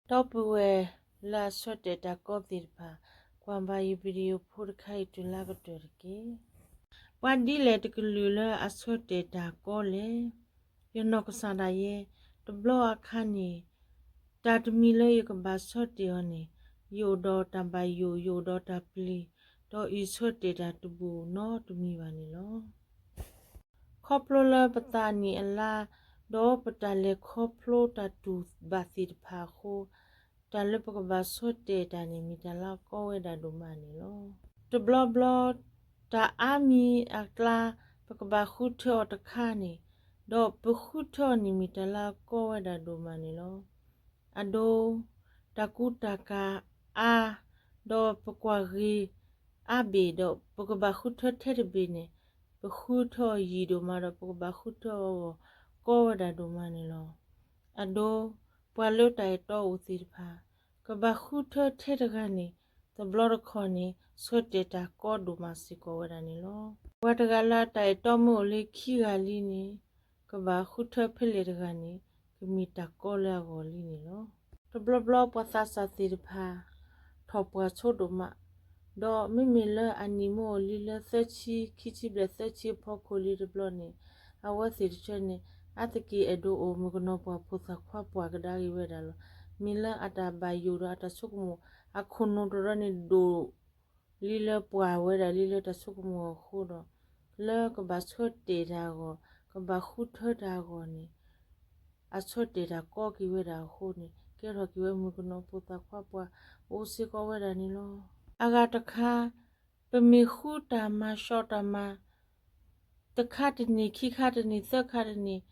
ဒီပုၢ်ဝဲၢ်လၢအဆၢတဲာ်တၢ်ကီသ့ၣ်တဖၣ်, ကွၢ်ဘၣ်ယ video ဖိတခါအံၤတုၤလၢအကတၢၢ်တက့ၢ်. ပှၤဒ်လဲၣ်တကလုာ်လၢအဆၢတဲာ်တၢ်ကီလဲၣ်. ယနီၢ်ကစၢ်ဒၣ်ယဲ, တဘျီအခါန့ၣ်, တၢ်တမံၤလၢယကဘၣ်ဆၢတဲာ်အီၤန့ၣ်, ယအိၣ်ဒီးတၢ်ဘၣ်ယိၣ်, ယအိၣ်ဒီးတၢ်ပျံၤ, ဒီးအံၤဆၢတဲာ်တၢ်တဘူးနီတမံၤဘၣ်န့ၣ်လီၤ. ခီဖျိလၢပသးနံၣ်အလါ, ဒီးပတၢ်လဲၤခီဖျိတၢ်တူၢ်ဘၣ်သ့ၣ်တဖၣ်အဃိ, တၢ်လၢပကဘၣ်ဆၢတဲာ်တၢ်န့ၣ် မ့ၢ်တၢ်လၢအကီဝဲဒၣ်ဒိၣ်မးန့ၣ်လီၤ. တဘျီဘျီ, တၢ်အါမံၤအကျါ, ပကဘၣ်ဃုထၢအီၤတခါန့ၣ်, ဒီးပဃုထၢအီၤန့ၣ် မ့ၢ်တၢ်လၢအကီဝဲဒၣ်ဒိၣ်မးန့ၣ်လီၤ. အဒိ, တၢ်ကူတၢ်ကၤအါ, ဒီးပကွၢ်ဂ့ၤအါဘ့ၣ်ဒီး ပကဘၣ်ဃုထၢထဲတဘ့ၣ်န့ၣ်, ပဃုထၢအီၤယံာ်ဒိၣ်မးဒီး ပကဘၣ်ဃုထၢအီၤအဂီၢ် ကီဝဲဒၣ်ဒိၣ်မးန့ၣ်လီၤ. အဒိ, ပှၤလၢတၢ်အဲၣ်တီအိၣ်သ့ၣ်တဖၣ်, ကဘၣ်ဃုထၢထဲတဂၤန့ၣ်, တဘျီတခီၣ်န့ၣ် ဆၢတဲာ်တၢ်ကီဒိၣ်မးစ့ၢ်ကီးဝဲဒၣ်န့ၣ်လီၤ. ပှၤတဂၤလၢအတၢ်အဲၣ်တီမ့ၢ်အိၣ်လၢခံဂၤလံန့ၣ်, ကဘၣ်ဃုထၢဖဲလဲၣ်တဂၤန့ၣ်, ကမ့ၢ်တၢ်ကီလၢအဂီၢ်လံန့ၣ်လီၤ. တဘျီဘျီပှၤသးစၢ်သ့ၣ်တဖၣ် ထီၣ်ပှၢ်ဆိဒိၣ်မး, ဒီးမ့မ့ၢ်လၢအနံၣ်မ့ၢ်အိၣ်လံလၢသၢဆံ, ခံဆံဘျဲၣ်သၢဆံအဖီခိၣ်လံတဘျီန့ၣ်, အဝဲသ့ၣ်တဖၣ်န့ၣ်, အါတက့ၢ်အဲၣ်ဒိးအိၣ်မုၣ်ကနီၤပှၢ်ဖိသၣ်ခွါပှၢ်ကဒါက့ၤဝဲဒၣ်လီၤ. မ့ၢ်လၢအတၢ်ဘၣ်ယိၣ်ဒီးအတၢ်ဆိကမိၣ်, အခိၣ်နူာ်တရၢန့ၣ်ဒိၣ် လံလၢပှၢ်ဝဲဒၣ်လံလၢတၢ်ဆိကမိၣ်အဃိဒီး, လၢကဘၣ်ဆၢတဲာ်တၢ်အဂီၢ်, ကဘၣ်ဃုထၢတၢ်အဂီၢ်န့ၣ်, အဆၢတဲာ်တၢ်ကီက့ၤဝဲဒၣ်အဃိန့ၣ်, ကဲထီၣ်က့ၤဝဲမုၣ်ကနီၤဖိသၣ်ခွါပှၢ်အိၣ်စ့ၢ်ကီးဝဲဒၣ်န့ၣ်လီၤ. အဂၤတခါ, ပမ့ၢ်ဃုတၢ်မၤ ဆှီတၢ်မၤ တခါတန့ၢ်, ခံခါတန့ၢ်, သၢခါတန့ၢ်,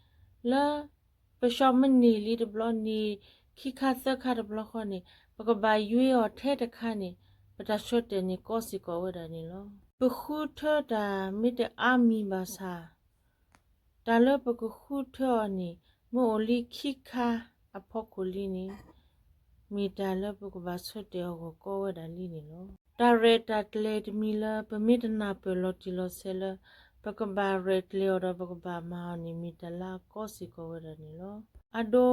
လၢပဆှီမ့ၢ်န့ၢ်လံတဘျီ, န့ၢ်ခံခါသၢခါတဘျီဃီန့ၣ်, ပကဘၣ်ယွ့အီၤထဲတခါန့ၣ်, ပတၢ်ဆၢတဲာ်န့ၣ်ကီစ့ၢ်ကီးဝဲဒၣ်န့ၣ်လီၤ. ပဃုထၢတၢ်မ့ၢ်တအါမံၤဘၣ်ဆၣ်, တၢ်လၢပကဃုထၢအီၤန့ၣ် မ့ၢ်အိၣ်လံခံခါအဖီခိၣ်လံန့ၣ်, မ့ၢ်တၢ်လၢပကဘၣ်ဆၢတဲာ်အဂီၢ်ကီဝဲဒၣ်လံန့ၣ်လီၤ. တၢ်ရဲၣ်တၢ်ကျဲၤတမံၤလၢ ပမ့ၢ်တနၢ်ပၢၢ်လီၤတံၢ်လီၤဆဲးလၢ ပကဘၣ်ရဲၣ်ကျဲၤအီၤဒီးပကဘၣ်မၤအီၤန့ၣ် မ့ၢ်တၢ်လၢအကီစ့ၢ်ကီးဝဲဒၣ်န့ၣ်လီၤ. အဒိ,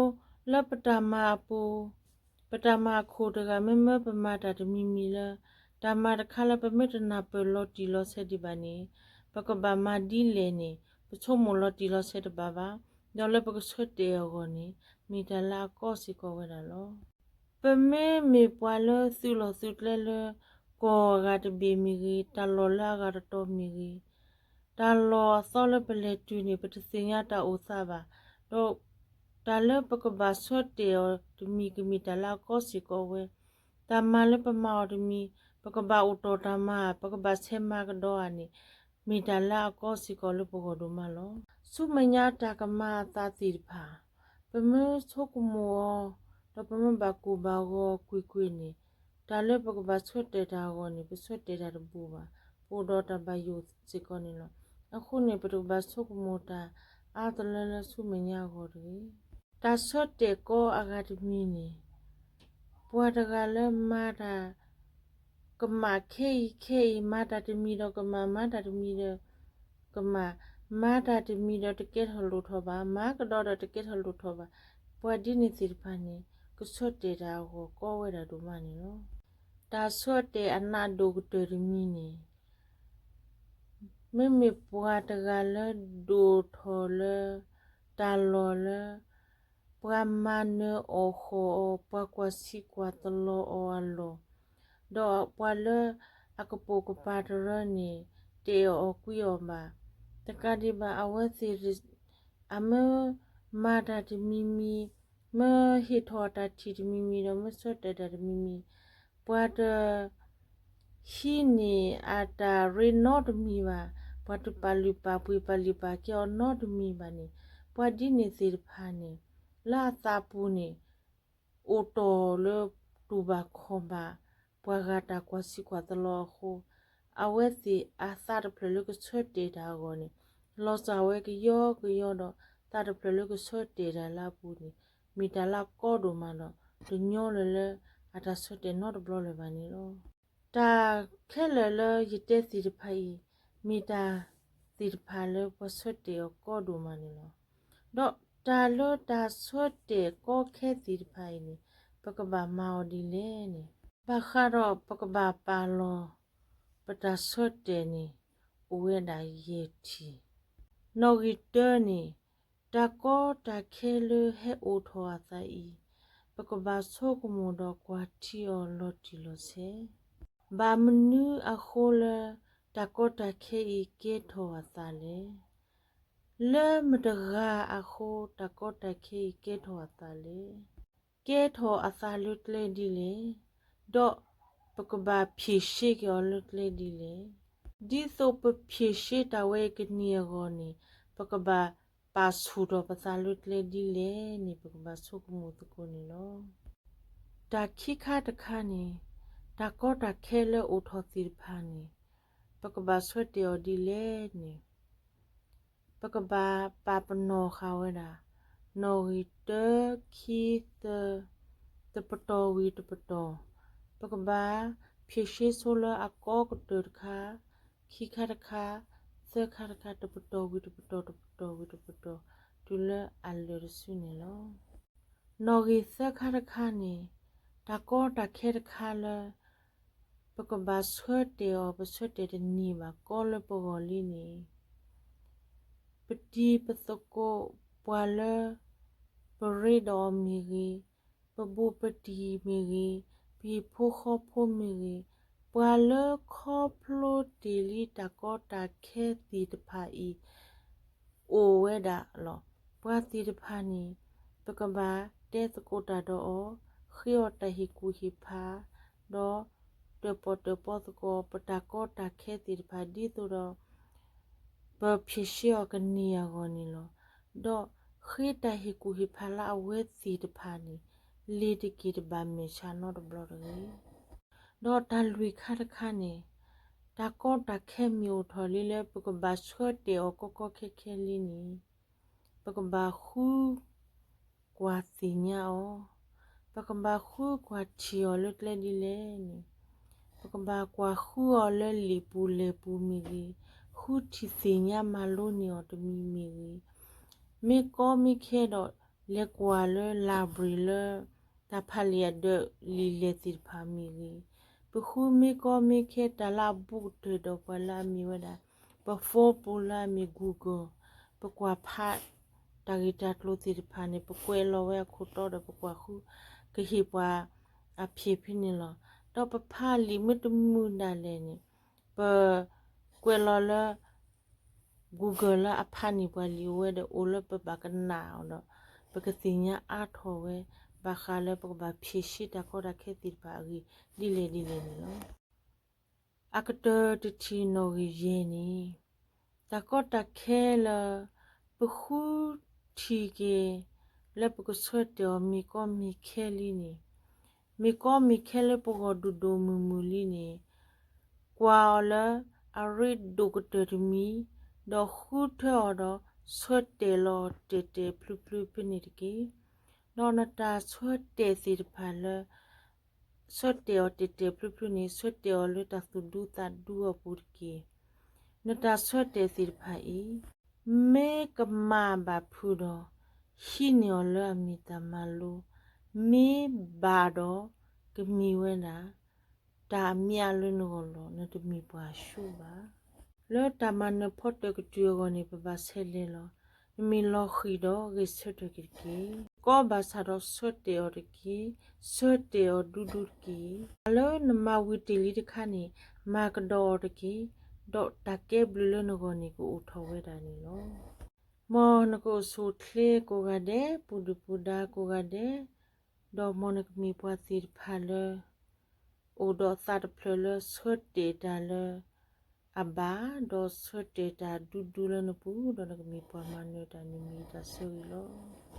လၢပတၢ်မၤအပူၤ, ပတၢ်မၤအခိၣ်တဂၤ မ့မ့ၢ်ပမၤတၢ်တမံၤမံၤလၢ တၢ်မၤတခါလၢပမ့ၢ်တနၢ်ပၢၢ်လီၤတံၢ်လီၤဆဲးဒံးဘၣ်န့ၣ်, ပကဘၣ်မၤဒ်လဲၣ်န့ၣ် ပဆိကမိၣ်လီၤတံၢ်လီၤဆဲးတဘၣ်ဘၣ်, ဒီးလၢပကဆၢတဲာ်အဂီၢ်န့ၣ် မ့ၢ်တၢ်လၢအကီစ့ၢ်ကီးဝဲဒၣ်လီၤ. ပမ့မ့ၢ်ပှၤလၢသုးလီၢ်သုးကျဲလၢ ကီၢ်အဂၤတဘ့ၣ်မ့ၢ်ဂ့ၤ, တၢ်လီၢ်လၢအဂၤတတီၤမ့ၢ်ဂ့ၤ, တၢ်လီၢ်အသီလၢပလဲၤတုၤန့ၣ် ပတသ့ၣ်ညါတၢ်အိၣ်သးဘၣ်, ဒီးတၢ်လၢပကဘၣ်ဆၢတဲာ်အီၤတမံၤ ကမ့ၢ်တၢ်လၢအကီစ့ၢ်ကီးဝဲ, တၢ်မၤလၢပမၤအီၤတမံၤ ပကဘၣ်အိၣ်တီၢ်တၢ်မၤ, ပကဘၣ်ဆဲးမၤကဒီးဧါန့ၣ်, မ့ၢ်တၢ်လၢအကီစ့ၢ်ကီးလၢပဂီၢ်ဒိၣ်မးလီၤ. ဆူမဲာ်ညါတၢ်ကမၤအသးသ့ၣ်တဖၣ်, ပမ့ၢ်ဆိကမိၣ်အီၤ, ဒီးပမ့ၢ်ဘၣ်ကိၢ်ဘၣ်ဂီၤကွ့ၢ်ကွ့ၢ်န့ၣ်, တၢ်လၢပကဘၣ်ဆၢတဲာ်တၢ်အဂီၢ်န့ၣ် ပဆၢတဲာ်တၢ်တဘူးဘၣ်, ပအိၣ်ဒီးတၢ်ဘၣ်ယိၣ်စ့ၢ်ကီးန့ၣ်လီၤ. အဃိန့ၣ် ပတကဘၣ်ဆိကမိၣ်တၢ်အါတလၢလၢဆူမဲာ်ညါအဂီၢ်တဂ့ၤ. တၢ်ဆၢတဲာ်ကီအဂၤတမံၤန့ၣ်, ပှၤတဂၤလၢမၤတၢ် ကမၣ်ခဲအံၤခဲအံၤ, မၤတၢ်တမံၤဒီးကမၣ်, မၤတၢ်တမံၤဒီးကမၣ်, မၤတၢ်တမံၤဒီးတကဲထီၣ်လိၣ်ထီၣ်ဘၣ်, မၤကဒီးဒီးတကဲထီၣ်လိၣ်ထီၣ်ဘၣ်, ပှၤဒ်န့ၣ်သ့ၣ်တဖၣ်န့ၣ် ကဆၢတဲာ်တၢ်အဂီၢ်ကီဝဲဒၣ်ဒိၣ်မးန့ၣ်လီၤ. တၢ်ဆၢတဲာ်အနးဒိၣ်ကတၢၢ်တမံၤန့ၣ်, မ့မ့ၢ်ပှၤတဂၤလၢဒိၣ်ထီၣ်လၢ တၢ်လီၢ်လၢ ပှၤမၤနၢၤအီၣ်ဃီၣ်အီၤ, ပှၤကွၢ်ဆံးကွၢ်သလီၤအီၤအလီၢ်, ဒီးပှၤလၢအကပိာ်ကပၤတရၢန့ၣ် တအဲၣ်အီၤကွံအီၤဘၣ်. တကးဒံးဘၣ် အဝဲသ့ၣ် အမ့ၢ်မၤတၢ်တမံၤမံၤ, မ့ၢ်ဟ့ၣ်ထီၣ်တၢ်ထံၣ်တမံၤမံၤဒီး မ့ၢ်ဆၢတဲာ်တၢ်တမံၤမံၤ, ပှၤတ ဟံးန့ၢ်အတၢ်ရ့နီတမံၤဘၣ်, ပှၤတပာ်လုၢ်ပာ်ပှ့ၤ ပာ်လုၢ်ပာ်ကဲအီၤနီတမံၤဘၣ်န့ၣ်, ပှၤဒ်န့ၣ်သ့ၣ်တဖၣ်န့ၣ် လၢအသးပူၤန့ၣ် အိၣ်တီၢ်လၢတူၢ်ဘၣ်ခီၣ်ဘၣ် ပှၤဂၤတၢ်ကွၢ်ဆံးကွၢ်သလီၤအဃိ, အဝဲသ့ၣ်အသးတဖျၢၣ်လၢကဆၢတဲာ်တၢ်အဂီၢ်န့ၣ် လီၤစၢ်ဝဲကယီကယီဒီး သးတဖျၢၣ်လၢကဆၢတဲာ်တၢ်လၢအပူၤန့ၣ် မ့ၢ်တၢ်လၢအကီဒိၣ်မးဒီး တညီလၢၤလၢအတၢ်ဆၢတဲာ်နီတဘျီလၢၤဘၣ်န့ၣ်လီၤ. တၢ်ခဲလၢာ်လၢယတဲသ့ၣ်တဖၣ်အံၤ မ့ၢ်တၢ်သ့ၣ်တဖၣ်လၢပှၤဆၢတဲာ်အီၤကီဒိၣ်မးန့ၣ်လီၤ. ဒီးတၢ်လၢတၢ်ဆၢတဲာ်ကီခဲသ့ၣ်တဖၣ်အံၤန့ၣ် ပကဘၣ်မၤအီၤဒ်လဲၣ်န့ၣ်, ဘၣ်ဃးဒီးပကဘၣ်ပာ်လီၤ ပတၢ်ဆၢတဲာ်န့ၣ် အိၣ်ဝဲဒၣ်ယဲၢ်ထံၣ်. နီၣ်ဂံၢ်တၢန့ၣ်, တၢ်ကီတၢ်ခဲလၢဟဲအိၣ်ထီၣ်အသးအံၤ, ပကဘၣ်ဆိကမိၣ်ဒီးကွၢ်ထံအီၤလီၤတံၢ်လီၤဆဲး. ဘၣ်မနုၤအဃိလၢ တၢ်ကီတၢ်ခဲအံၤကဲထီၣ်အသးလဲၣ်. လၢမတဂၤအဃိ တၢ်ကီတၢ်ခဲအံၤကဲထီၣ်အသးလဲၣ်. ကဲထီၣ်အသးလၢကျဲဒ်လဲၣ်, ဒီးပကဘၣ်ဖြေရှင်းက့ၤအီၤလၢကျဲဒ်လဲၣ်. ဒ်သိးပဖြေရှင်းတၢ်ဝဲအံၤကန့ၢ်အဂီၢ်န့ၣ်, ပကဘၣ်ပာ်ဆူၣ်ထီၣ်ပသးလၢကျဲဒ်လဲၣ်န့ၣ် ပကဘၣ်ဆိကမိၣ်သကိးန့ၣ်လီၤ. တၢ်ခံခါတခါန့ၣ်, တၢ်ကီတၢ်ခဲလၢအိၣ်ထီၣ်သ့ၣ်တဖၣ်န့ၣ်, ပကဘၣ်ဆၢတဲာ်အီၤဒ်လဲၣ်န့ၣ် ပကဘၣ်ပာ်ပနီၣ်ဃာ်ဝဲဒၣ် နီၣ်ဂံၢ်တၢ ခံ သၢ တပတီၢ်ဝံၤတပတီၢ်, ပကဘၣ်ဖြေရှင်းဆိလၢအကီကတၢၢ်တခါ, ခံခါတခါ, သၢခါတခါ, တပတီၢ်ဝံၤတပတီၢ်, တပတီၢ်ဝံၤတပတီၢ်, တုၤလၢအလၢာ်တစုန့ၣ်လီၤ. နီၣ်ဂံၢ်သၢခါတခါန့ၣ်, တၢ်ကီတၢ်ခဲတခါလၢ ပကဘၣ်ဆၢတဲာ်အီၤ ပဆၢတဲာ်တန့ၢ်ဘၣ် ကီလၢပဂီၢ်လံန့ၣ်, ပတံၤပသကိး ပှၤလၢပရ့ဒီးအီၤမ့ၢ်ဂ့ၤ, ပဘူးပတံၢ်မ့ၢ်ဂ့ၤ, ပဟံၣ်ဖိဃီဖိမ့ၢ်ဂ့ၤ, ပှၤလၢခီဖျိတ့ၢ်လံတၢ်ကီတၢ်ခဲသ့ၣ်တဖၣ်အံၤ အိၣ်ဝဲဒၣ်လီၤ. ပှၤသ့ၣ်တဖၣ်န့ၣ် ပကဘၣ်တဲသကိးတၢ်ဒီးအီၤ, ဃ့အီၤတၢ်ဟ့ၣ်ကူၣ်ဟ့ၣ်ဖး, ဒီးတၢၣ်ပီၣ်တၢၣ်ပီသကိး ပတၢ်ကီတၢ်ခဲသ့ၣ်တဖၣ် ဒ်သိးဒီး ပဖြေရှင်းအီၤကန့ၢ်အဂီၢ်န့ၣ်လီၤ. ဒီးဃ့တၢ်ဟ့ၣ်ကူၣ်ဟ့ၣ်ဖးလၢအဝဲသ့ၣ်တဖၣ်န့ၣ် လ့ၤတက့ၢ်တဘၣ်မဲာ်ဆှးနီတဘျီတဂ့ၤ. ဒီးတၢ်လွံၢ်ခါတခါန့ၣ်, တၢ်ကီတၢ်ခဲမ့ၢ်အိၣ်ထီၣ်လံလၢပကဘၣ်ဆၢတဲာ်အီၤကီကီခဲခဲလံန့ၣ်, ပကဘၣ်ဃုကွၢ်သ့ၣ်ညါအီၤ, ပကဘၣ်ဃုကွၢ်ထံၣ်အီၤလၢကျဲဒ်လဲၣ်န့ၣ်, ပကဘၣ်ကွၢ်ဃုအီၤလၢလံာ်ပူၤလဲၢ်ပူၤမ့ၢ်ဂ့ၤ, ဃုထံၣ်သ့ၣ်ညါမၤလိန့ၢ်အီၤတမံၤမ့ၢ်ဂ့ၤ, မ့ၢ်ကီမ့ၢ်ခဲဒီး လဲၤကွၢ်လၢ library လၢ တၢ်ဖးလံာ်အဒၢးလံာ်လဲၢ်သ့ၣ်တဖၣ်မ့ၢ်ဂ့ၤ, ပဃုမ့ၢ်ကီမ့ၢ်ခဲတၢ်လၢအဘူးကတၢၢ်ဒီးပှၤလၢအမ့ၢ်ဝဲဒၣ် ပ phone ပူၤလၢအမ့ၢ် Google, ပကွၢ်ဖးတၢ်ဂ့ၢ်တၢ်ကျိၤသ့ၣ်တဖၣ်န့ၣ် ပကွဲးလီၤဝဲအခိၣ်တီဒီးပကွၢ်ဃု ကဟ့ၣ်ပှၤအဖြေဖဲန့ၣ်လီၤ. ဒီးပဖးလံာ်မ့ၢ်တမုာ်ဒၣ်လဲာ်န့ၣ် ပကွဲးလီၤလၢ Google လၢအဖးန့ၢ်ပှၤလံာ်အိၣ်ဝဲဒီး အိၣ်လၢပဘၣ်ကနၣ်အီၤဒီး ပကသ့ၣ်ညါအါထီၣ်ဝဲ ဘၣ်ဃးလၢပကဘၣ်ဖြေရှင်းတၢ်ကီတၢ်ခဲသ့ၣ်တဖၣ်အဂ့ၢ် ဒ်လဲၣ်ဒ်လဲၣ်န့ၣ်လီၤ. အကတၢၢ်တထံၣ်နီၣ်ဂံၢ်ယဲၢ်န့ၣ်, တၢ်ကီတၢ်ခဲလၢ ပဃုထံၣ်က့ၤ လၢပကဆၢတဲာ်အီၤမ့ၢ်ကီမ့ၢ်ခဲလံန့ၣ်, မ့ၢ်ကီမ့ၢ်ခဲလၢပဂီၢ်ဒိၣ်ဒိၣ်မုၢ်မုၢ်လံန့ၣ်, ကွၢ်အီၤလၢအရ့ဒိၣ်ကတၢၢ်တမံၤ, ဒီးဃုထၢအီၤဒီး ဆၢတဲာ်လီၤတဲာ်တဲာ်ဖျုဖျုဖဲန့ၣ်တက့ၢ်. ဒီးနတၢ်ဆၢတဲာ်သ့ၣ်တဖၣ်လၢ ဆၢတဲာ်အီၤတဲာ်တဲာ်ဖျုဖျုန့ၣ် ဆၢတဲာ်အီၤလၢတၢ်သူၣ်ဒူသးဒူအပူၤတက့ၢ်. နတၢ်ဆၢတဲာ်သ့ၣ်တဖၣ်အံၤ မ့ၢ်ကမၣ်ဘၣ်ဖုးဒီး ဟံးန့ၢ်အီၤလၢအမ့ၢ်တၢ်မၤလိ, မ့ၢ်ဘၣ်ဒီး ကမ့ၢ်ဝဲဒၣ် တၢ်အမံၤအါလၢနဂီၢ်လီၤ. နတမ့ၢ်ပှၤဆူၣ်ဘၣ်. လၢတၢ်မၤနၢၤဖီတၢၣ်ကတုၤအဂီၢ်န့ၣ် ပဘၣ်ဆဲးလဲၤလီၤ. နမ့ၢ်လီၤဃံၤဒီး ဂဲၤဆၢထၢၣ်က့ၤတက့ၢ်. ကီဘၣ်ဆၣ်ဒီးဆၢတဲာ်အီၤတက့ၢ်. ဆၢတဲာ်အီၤဒူဒူတက့ၢ်. တၢ်လၢနမၤဝံၤတ့ၢ်လံတခါန့ၣ် မၤကဒီးအီၤတက့ၢ်. ဒီးတၢ်ကဲဘျုးလၢနဂီၢ်န့ၣ် ကအိၣ်ထီၣ်ဝဲဒၣ်န့ၣ်လီၤ. မ်နကအိၣ်ဆူၣ်အိၣ်ချ့ကိးဂၤဒဲး, ပူၤဒုၣ်ပူၤဒါကိးဂၤဒဲး, ဒီးမ်နကမ့ၢ်ပှၤသ့ၣ်တဖၣ်လၢ အိၣ်ဒီးသးတဖျၢၣ်လၢဆၢတဲာ်တၢ်လၢအဘၣ်, ဒီးဆၢတဲာ်တၢ်ဒူဒူလၢနပူၤ, ဒီးနကမ့ၢ်ပှၤမၤနၢၤတၢ်န့ၣ် မ့ၢ်ယတၢ်ဆၢဂ့ၤလီၤ.